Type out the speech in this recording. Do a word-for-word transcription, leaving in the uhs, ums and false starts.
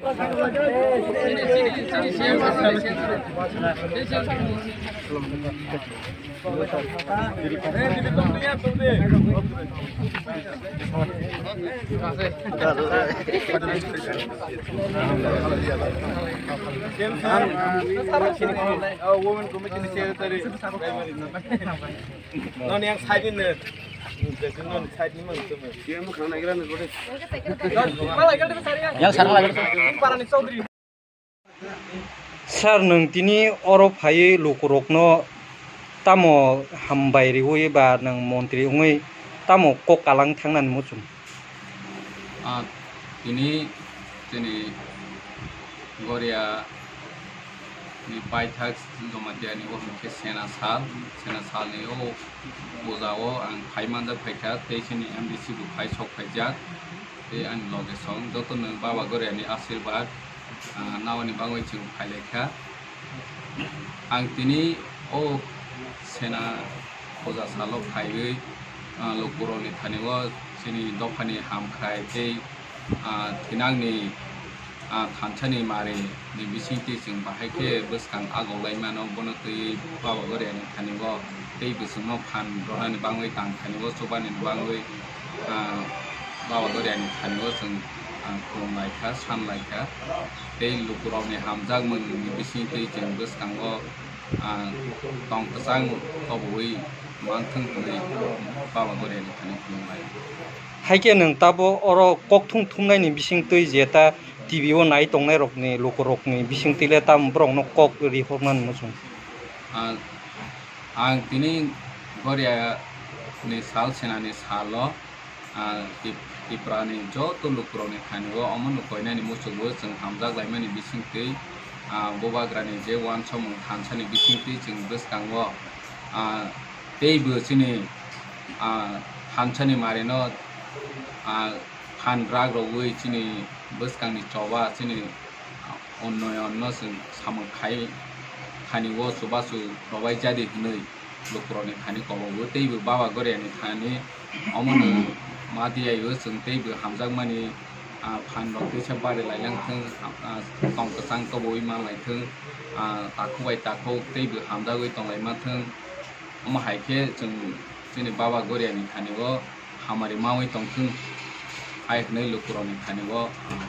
Women Committee ni Secretary. Noni yang side ni. Noni side ni mang tu. Yang sarang lagi. Para ni Chaudhary. Sir, nwng tini oro phaiwi lukurokno tamo hambai riwi ba nwng montri wngwi tamo kok kalang thangnani muchung? Ah, tini chini Goria ni paithak Jamatia ni o hwnkhe Sena sal, Sena sal ni o puja o ang phai manjak phaikha, tei chini M D C bo phai sok phaijak, tei ani loge song joto no Baba Goria ni asirwad, ah, naoni bagwi chwng phailaikha. Ang tini o Sena puja salo phaiwi, ah, lukurokni thani o chini dophani hamkhrai tei, ah, thinangni, ah, thansani mari ni bisingtwi chwng bahai khe bwskang agok lai mano, bono twi Baba Goria ni thani o tei bwswkno phan rwnani bagwi tang thani o chubani bagwi, ah, Baba Goria ni thani o chwng, ah, khulum lai kha, san lai kha. Tei lukurokni hamjakmung ni bisingtwi chwng bwskango, ah, tong kwchang koboui manthwng hwnwi Baba Goria ni thani khulum lai kha. Hai khe nwng tabo oro kok thum thumnaini bisingtwi je ta T V o nai tongnairokni lukurokni bisingtwi le tamo borokno kok rihornani muchung? Ah, ang tini Goria ni sal, Senani salo, ah, Tip-, Tiprani joto lukurokni thani o omono koinani muchungo chwng hamjak laimani bisingtwi, ah, Bubagrani je uansukmung thansani bisingtwi chwng bwskango, ah, teibo chini, ah, thansani marino, ah, phan rak rogwi chini bwskangni choba chini, ah, unnoyonno chwng samung khai thani o chubachu robai jadi hwnwi lukurokni thani kobogo teibo Baba Goriani thani omono ma tiyai o chwng teibo hamjakmani, ah, phan rok teisa bari lailang thwng, ah, tong kwchang koboui man lai thwng, ah, takhuk bai takhuk teibo hamjagwi tong lai ma thwng. Omo hai khe chwng chini Baba Goriani thani o hamari maui tong thwng hai hwnwi lukurokni thani o, ah,